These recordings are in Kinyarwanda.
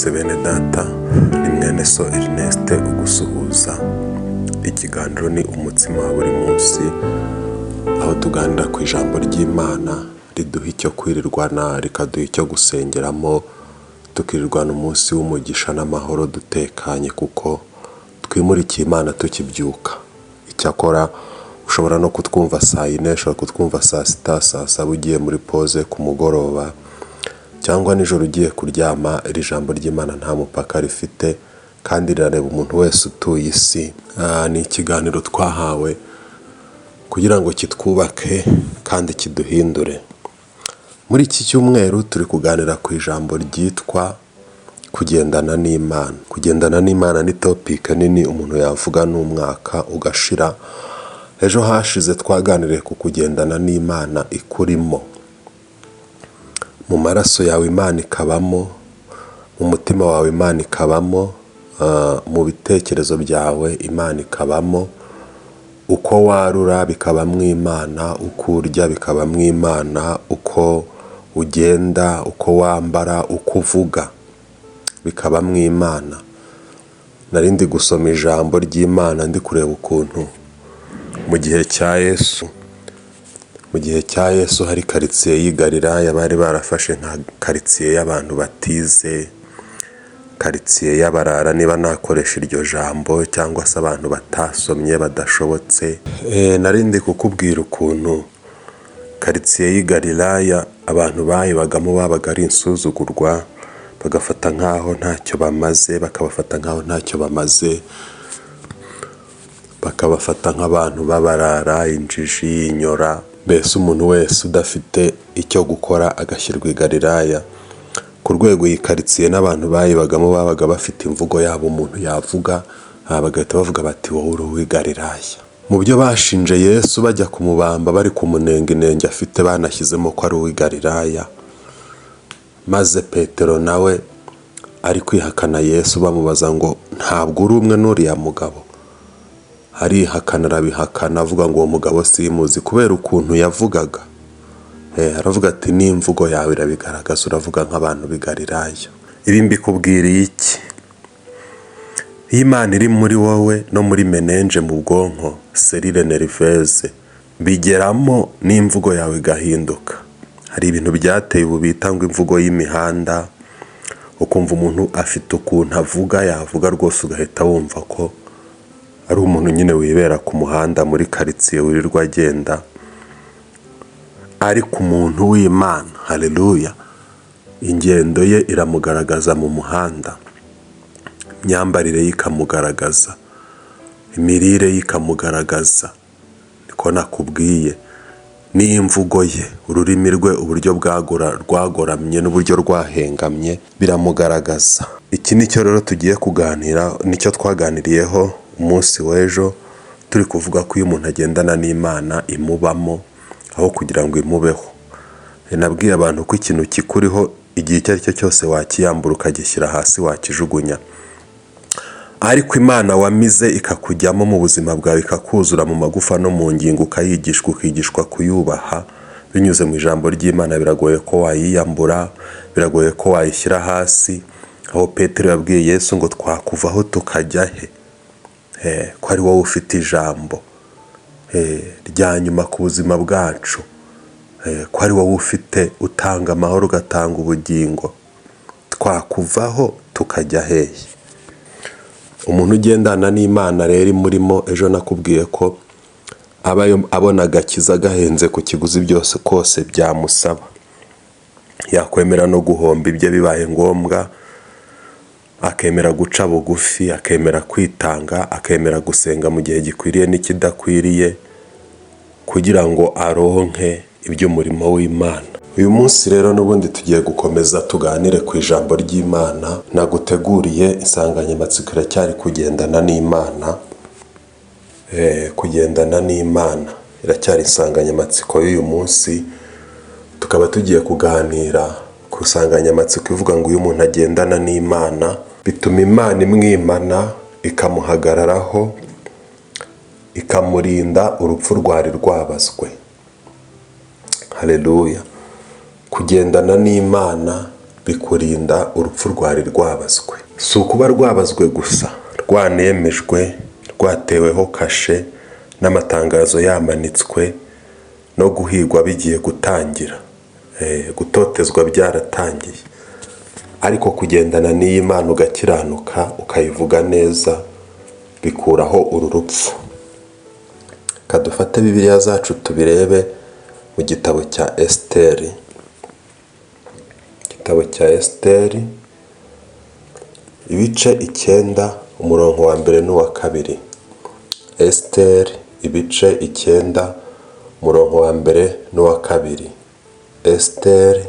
Mwaramutse bene data, ni mwene so Ernest ugusuhuza. Ikiganiro ni umutsima wa buri munsi, aho tuganira ku ijambo ry'Imana riduha icyo kwirirwana, rikaduha icyo gusengeramo, tukirirwana umunsi w'umugisha n'amahoro dutekanye kuko twimurikiye Imana tukibyuka. Icyakora ushobora no kutwumva saa yine, ushobora kutwumva saa sita, saa saba ugiye muri pause ku mugoroba, cyangwa nijoro ugiye kuryama. Iri jambo ry'Imana nta mupaka rifite kandi rirareba umuntu wese utuye isi. Ni ikiganiro twahawe kugira ngo kitwubake kandi kiduhindure. Muri iki cyumweru turi kuganira ku ijambo ryitwa kugendana n'Imana. Kugendana n'Imana ni topic nini umuntu yavuga n'umwaka ugashira. Ejo hashize twaganiriye ku kugendana n'Imana ikurimo. Mu maraso yawe Imana ikabamo, mu mutima wawe Imana ikabamo, mu bitekerezo byawe Imana ikabamo, uko warura bikabamo Imana, uko urya bikabamo Imana, uko ugenda, uko wambara, uko uvuga bikabamo Imana. Nari ndi gusoma ijambo ry'Imana, ndi kureba ukuntu mu gihe cya Yesu hari karitsiye y'i Galilaya bari barafashe nka karitsiye y'abantu batize, karitsiye y'abarara niba nakoresha iryo jambo, cyangwa se abantu batasomye, badashobotse. Nari ndi kukubwira ukuntu karitsiye y'i Galilaya abantu bayibagamo babaga ari insuzugurwa, bagafata nk'aho ntacyo bamaze, bakabafata nk'aho ntacyo bamaze, bakabafata nk'abantu b'abarara, injiji, inyora, mbese umuntu wese udafite icyo gukora agashyirwa i Galilaya. Ku rwego iyi karitsiye n'abantu bayibagamo babaga bafite imvugo yabo umuntu yavuga bagahita bavuga bati: "Wowe uri uw'i Galilaya." Mu byo bashinje Yesu bajya kumubamba, bari kumunenga inenge afite, banashyizemo ko ari uw'i Galilaya. Maze Petero nawe ari kwihakana Yesu, bamubaza ngo: "Ntabwo uri umwe n'uriya mugabo?" Arihakana, arabihakana, avuga ngo: "Uwo mugabo simuzi," kubera ukuntu yavugaga. Aravuga ati: "N'imvugo yawe irabigaragaza, uravuga nk'abantu b'i Galilaya." Ibi mbikubwiriye iki? Iyo Imana iri muri wowe no muri méninges, mu bwonko, cellule nerveuse, bigeramo n'imvugo yawe igahinduka. Hari ibintu byateye ubu bita ngo imvugo y'imihanda, ukumva umuntu afite ukuntu avuga, yavuga rwose ugahita wumva ko ari umuntu nyine wibera ku muhanda muri karitsiye, wirirwa agenda. Ariko umuntu w'Imana, haleluya, ingendo ye iramugaragaza mu muhanda, imyambarire ye ikamugaragaza, imirire ye ikamugaragaza. Niko nakubwiye, n'imvugo ye, ururimi rwe, uburyo rwagoramye n'uburyo rwahengamye biramugaragaza. Iki nicyo rero tugiye kuganira, nicyo twaganiriyeho umunsi w'ejo, turi kuvuga ko iyo umuntu agendana n'Imana imubamo aho kugira ngo imubeho. Nabwiye abantu ko ikintu kikuriho igihe icyo ari cyo cyose wakiyambura, ukagishyira hasi, wakijugunya. Ariko Imana wamize ikakujyamo mu buzima bwawe, ikakuzura mu magufa no mu ngingo, ukayigishwa, ukigishwa kuyubaha binyuze mu ijambo ry'Imana, biragoye ko wayiyambura, biragoye ko wayishyira hasi. Aho Petero yabwiye Yesu ngo: "Twakuvaho tukajya he, ko ari wowe ufite ijambo rya nyuma ku buzima bwacu, ko ari wowe ufite utanga amahoro, ugatanga ubugingo, twakuvaho tukajya hehe?" Umuntu ugendana n'Imana rero imurimo, ejo nakubwiye ko aba abona agakiza gahenze ku kiguzi byose kose byamusaba. Yakwemera no guhomba ibye bibaye ngombwa, akemera guca bugufi, akemera kwitanga, akemera gusenga mu gihe gikwiriye n'ikidakwiriye kugira ngo aronke iby'umurimo w'Imana. Uyu munsi rero n'ubundi tugiye gukomeza tuganire ku ijambo ry'Imana naguteguriye. Insanganyamatsiko iracyari kugendana n'Imana. Kugendana n'Imana iracyari insanganyamatsiko y'uyu munsi. Tukaba tugiye kuganira ku nsanganyamatsiko ivuga ngo iyo umuntu agendana n'Imana bituma Imana imwimana, ikamuhagararaho, ikamurinda urupfu rwari rwabazwe. Haleluya! Kugendana n'Imana Bikurinda urupfu rwari rwabazwe. Si ukuba rwabazwe gusa, rwanemejwe, rwateweho kashe n'amatangazo yamanitswe, no guhigwa bigiye gutangira, gutotezwa byaratangiye. Ariko kugendana n'iyi Mana ugakiranuka, ukayivuga neza, bikuraho uru rupfu. Reka dufate Bibiliya zacu tubirebe mu gitabo cya Esiteri. Igitabo cya Esiteri, ibice 9, umurongo wa mbere n'uwa kabiri. Esiteri, ibice 9, umurongo wa mbere n'uwa kabiri. Esiteri,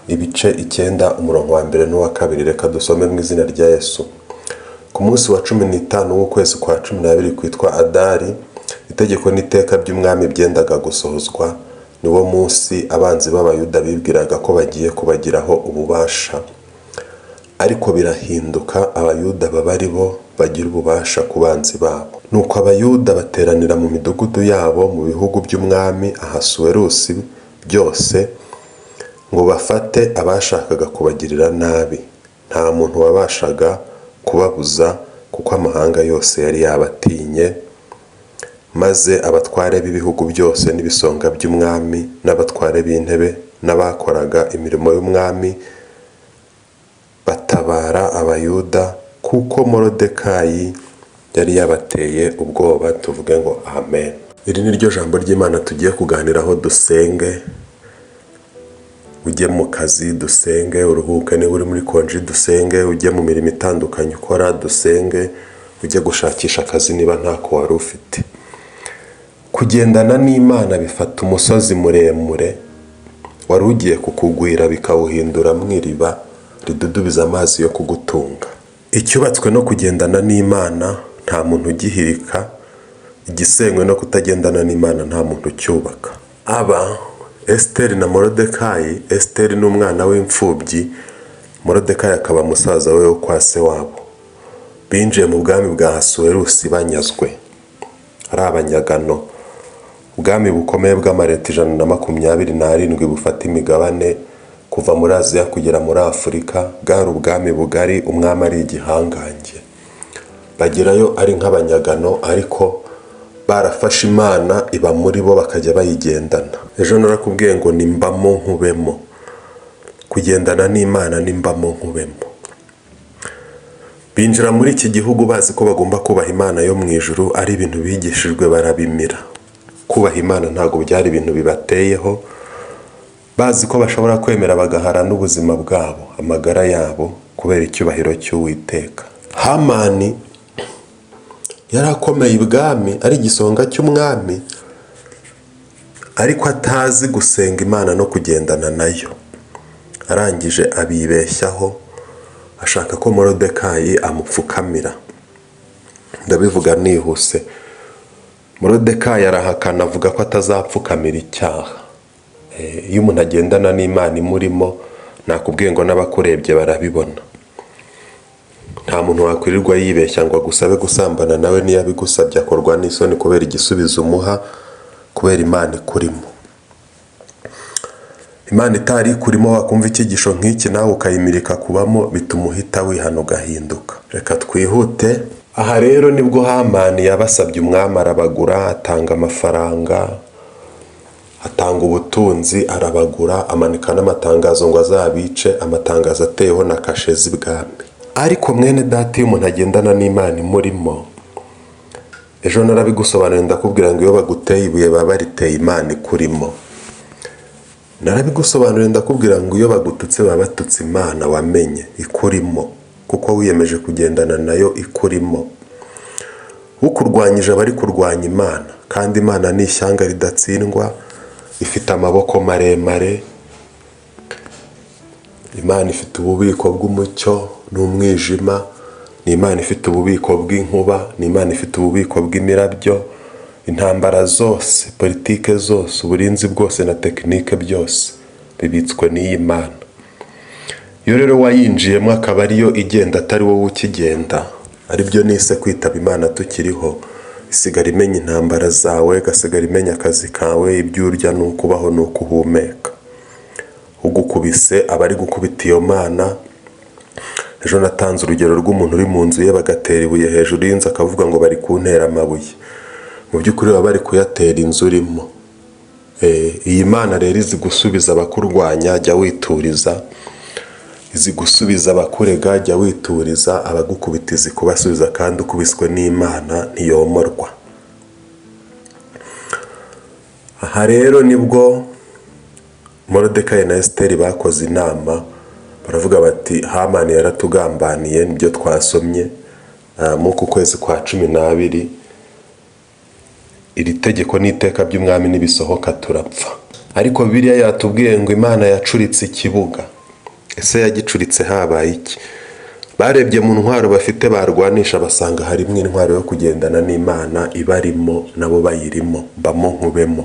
ibice 9, umurongo wa mbere n'uwa kabiri. Reka dusome mu izina rya Yesu. Ku munsi wa 15 w'ukwezi kwa 12 kwitwa Adari, itegeko n'iteka by'umwami byendaga gusohozwa. Niwo munsi abanzi b'Abayuda bibwiraga ko bagiye kubagiraho ububasha, ariko birahinduka, Abayuda baba ari bo bagira ububasha ku banzi babo. Nuko Abayuda bateranira mu midugudu yabo mu bihugu by'umwami Ahasuwerusi byose, ngo bafate abashakaga kubagirira nabi. Nta muntu wabashaga kubabuza, kuko amahanga yose yari yabatinye. Maze abatware b'ibihugu byose n'ibisonga by'umwami n'abatware b'intebe n'abakoraga imirimo y'umwami batabara Abayuda, kuko Morodekayi yari yabateye ubwoba. Tuvuge ngo amen. Iri ni ryo jambo ry'Imana tugiye kuganiraho. Dusenge, ujye mu kazi dusenge, uruhuke niba uri muri konji dusenge, ujye mu mirimo itandukanye ukora dusenge, ujye gushakisha akazi niba ntako wari ufite. Kugendana n'Imana bifata umusozi muremure wari ugiye kukugwira, bikawuhindura mu iriba ridudubiza amazi yo kugutunga. Icyubatswe no kugendana n'Imana nta muntu ugihirika, igisenywe no kutagendana n'Imana nta muntu ucyubaka. Aba Esiteri na Morodekayi, Esiteri ni umwana w'imfubyi, Morodekayi akaba musaza we wo kwa se wabo. Binjiye mu bwami bwa Ahasuwerusi banyazwe, ari abanyagano. Ubwami bukomeye bw'amaleta 127 bufata imigabane kuva muri Aziya kugera muri Afurika, bwari ubwami bugari, umwami ari igihangange. Bagerayo ari nk'abanyagano, ariko barafashe Imana iba muri bo, bakajya bayigendana. Ejo narakubwiye ngo ni mbamo nkubemo. Kugendana n'Imana ni mbamo nkubemo. Binjira muri iki gihugu bazi ko bagomba kubaha Imana yo mu ijuru, ari ibintu bigishijwe barabimira. Kubaha Imana ntabwo byari ibintu bibateyeho, bazi ko bashobora kwemera bagahara n'ubuzima bwabo, amagara yabo, kubera icyubahiro cy'Uwiteka. Hamani yari akomeye ibwami, ari igisonga cy'umwami, ariko atazi gusenga Imana no kugendana nayo. Arangije abibeshyaho, ashaka ko Morodekayi amupfukamira. Ndabivuga nihuse. Morodekayi arahakana, avuga ko atazapfukamira icyaha. Iyo umuntu agendana n'Imana imurimo, nakubwiye ngo n'abakurebye barabibona. Nta muntu wakwirirwa yibeshya ngo agusabe gusambana nawe, niyo abigusabye akorwa n'isoni kubera igisubizo umuha, kubera Imana ikurimo. Imana itari ikurimo, wakumva icyigisho nk'iki nawe ukayimirika kubamo, bituma uhita wihana ugahinduka. Reka twihute. Aha rero nibwo Hamani yabasabye umwami, arabagura, atanga amafaranga, atanga ubutunzi, arabagura, amanika n'amatangazo ngo azabice, amatangazo ateyeho na kashe z'ibwami. Ariko mwene data, iyo umuntu agendana n'Imana imurimo, ejo narabigusobanuriye, ndakubwira ngo iyo baguteye ibuye baba bariteye Imana ikurimo. Narabigusobanuriye, ndakubwira ngo iyo bagututse baba batutse Imana wamenye ikurimo, kuko wiyemeje kugendana nayo ikurimo. Ukurwanyije aba ari kurwanya Imana, kandi Imana ni ishyanga ridatsindwa, ifite amaboko maremare. Imana ifite ububiko bw'umucyo n'umwijima, ni Imana ifite ububiko bw'inkuba, ni Imana ifite ububiko bw'imirabyo. Intambara zose, politike zose, uburinzi bwose na tekinike byose bibitswe n'iyi Mana. Iyo rero wayinjiyemo akaba ariyo igenda, atari wowe ukigenda, aribyo nise kwitaba Imana tukiriho, isigara imenya intambara zawe, igasigara imenya akazi kawe, ibyo urya n'uko ubaho n'uko uhumeka. Uguhitamo akaba ari guhitamo Imana. Ugukubise aba ari gukubita iyo mana. Ejo natanze urugero rw'umuntu uri mu nzu ye, bagatera ibuye hejuru y'inzu, akavuga ngo bari kuntera amabuye. Mu by'ukuri baba bari kuyatera inzu urimo. Iyi mana rero izi gusubiza abakurwanya, jya wituriza. Izi gusubiza abakurega, jya wituriza. Abagukubita izi kubasubiza, kandi ukubiswe n'Imana ntiyomorwa. Aha rero nibwo Morodekayi na Esiteri bakoze inama, baravuga bati: "Hamani yaratugambaniye." Nibyo twasomye muri uku kwezi kwa 12. Iri tegeko n'iteka by'umwami nibisohoka turapfa. Ariko Bibiliya yatubwiye ngo Imana yacuritse ikibuga. Ese yagicuritse habaye iki? Barebye mu ntwaro bafite barwanisha, basanga harimo intwaro yo kugendana n'Imana ibarimo, nabo bayirimo, mbamo nkubemo.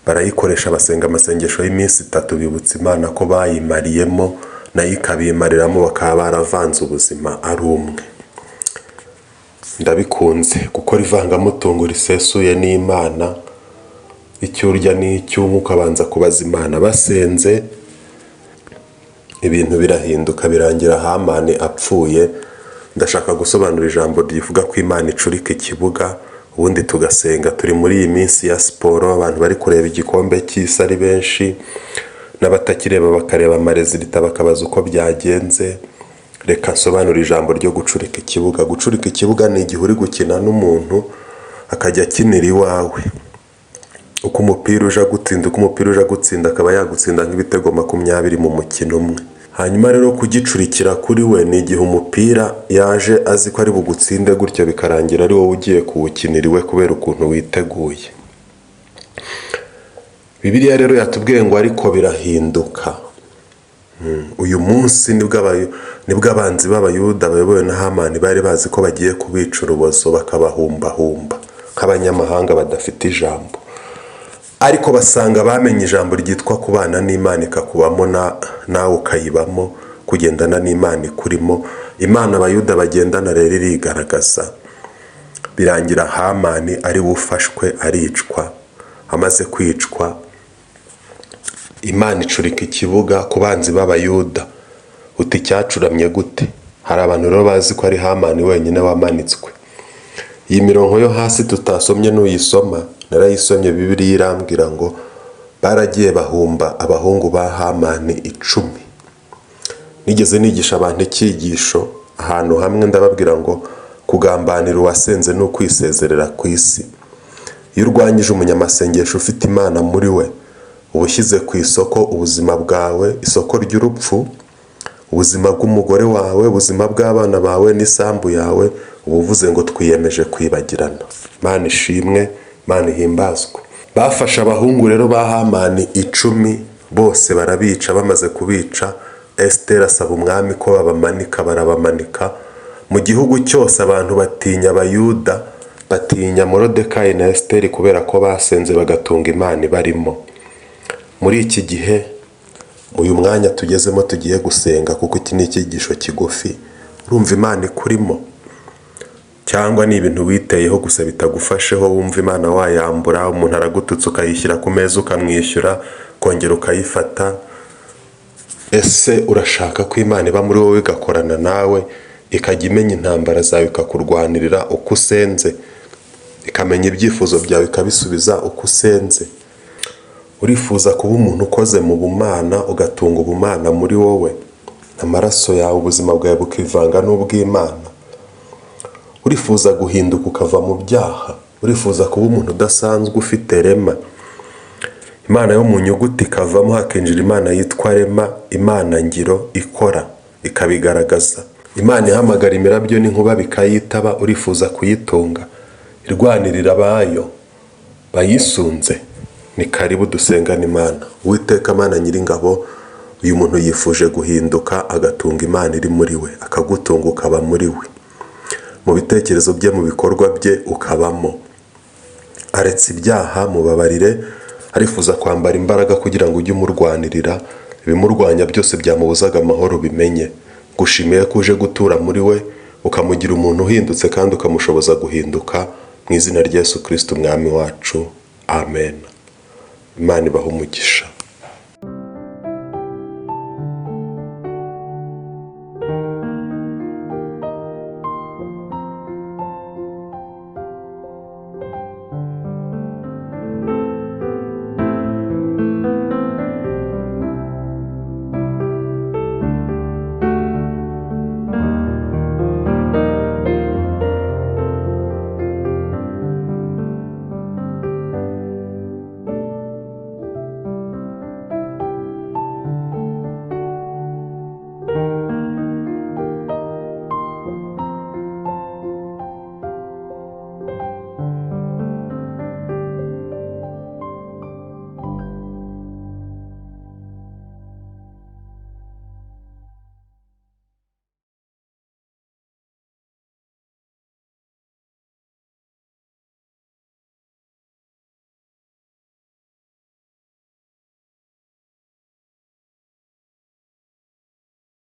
Barayikoresha, basenga amasengesho y'iminsi 3, bibutsa Imana ko bayimariyemo, nayo ikabimariramo, bakaba baravanze ubuzima ari umwe. Ndabikunze gukora ivangamutungo risesuye n'Imana, icyo urya n'icyo unywa ukabanza kubaza Imana. Basenze, ibintu birahinduka, birangira Hamani apfuye. Ndashaka gusobanura ijambo rivuga ko Imana icurika ikibuga, ubundi tugasenga. Turi muri iyi minsi ya siporo, abantu bari kureba igikombe cy'isi ari benshi, n'abatakireba bakareba ama résultats, bakabaza uko byagenze. Reka nsobanure ijambo ryo gucurika ikibuga. Gucurika ikibuga ni igihe uri gukina n'umuntu akajya akinira iwawe, uko umupira uje gutsinda, uko umupira uje gutsinda, akaba yagutsinda nk'ibitego 20 mu mukino umwe. Hanyuma rero kugicurikira kuri we ni igihe umupira yaje azi ko ari bugutsinde gutyo, bikarangira ari wowe ugiye kuwukinira iwe kubera ukuntu witeguye. Bibiliya rero yatubwiye ngo ariko birahinduka. Uyu munsi nibwo abanzi b'Abayuda bayobowe na Hamani bari bazi ko bagiye kubica urubozo, bakabahumbahumba nk'abanyamahanga badafite ijambo, ariko basanga bamenye ijambo ryitwa kubana n'Imana ikakubamo nawe ukayibamo, kugendana n'Imana ikurimo. Imana Abayuda bagendana rero irigaragaza, birangira Hamani ari we ufashwe aricwa. Amaze kwicwa, Imana icurika ikibuga ku banzi b'Abayuda. Uti cyacuramye gute? Hari abantu rero bazi ko ari Hamani wenyine wamanitswe. Iyi mirongo yo hasi tutasomye, nuyisoma, narayisomye, Bibiliya irambwira ngo baragiye bahumba abahungu ba Hamani 10. Nigeze nigisha abantu icyigisho ahantu hamwe, ndababwira ngo kugambanira uwasenze ni ukwisezerera ku isi. Iyo urwanyije umunyamasengesho ufite Imana muri we, uba ushyize ku isoko ubuzima bwawe, isoko ry'urupfu, ubuzima bw'umugore wawe, ubuzima bw'abana bawe n'isambu yawe. Uba uvuze ngo twiyemeje kwibagirana. Imana ishimwe, Imana ihimbazwe. Bafashe abahungu rero ba Hamani 10 bose barabica. Bamaze kubica, Esiteri asaba umwami ko babamanika, barabamanika. Mu gihugu cyose abantu batinya Abayuda, batinya Morodekayi na Esiteri kubera ko basenze bagatunga Imana ibarimo. Muri iki gihe, uyu mwanya tugezemo, tugiye gusenga kuko iki ni icyigisho kigufi. Urumva Imana ikurimo, cyangwa ni ibintu witeyeho gusa bitagufasheho? Wumva Imana wayambura, umuntu aragututse ukayishyira ku meza, ukamwishyura, ukongera ukayifata? Ese urashaka ko Imana iba muri wowe, igakorana nawe, ikajya imenya intambara zawe, ikakurwanirira uko usenze, ikamenya ibyifuzo byawe, ikabisubiza uko usenze? Urifuza kuba umuntu ukoze mu bumana, ugatunga ubumana muri wowe, amaraso yawe, ubuzima bwawe bukivanga n'ubw'Imana? Urifuza guhinduka ukava mu byaha? Urifuza kuba umuntu udasanzwe ufite rema, Imana yo mu nyuguti ikavamo, hakinjira Imana yitwa rema, Imana ngiro ikora ikabigaragaza, Imana ihamagara imirabyo n'inkuba bikayitaba? Urifuza kuyitunga, irwanirira abayo bayisunze? Ni karibu dusengane Imana. Uwiteka Mana Nyiringabo, uyu muntu yifuje guhinduka, agatunga Imana iri muri we, akagutunga ukaba muri we, mu bitekerezo bye, mu bikorwa bye ukabamo. Aretse ibyaha, mubabarire. Arifuza kwambara imbaraga kugira ngo ujye umurwanirira, ibimurwanya byose byamubuzaga amahoro bimenye. Gushimiye ko uje gutura muri we, ukamugira umuntu uhindutse kandi ukamushoboza guhinduka, mu izina rya Yesu Kirisiti Umwami wacu, amen. Imana ibahe umugisha.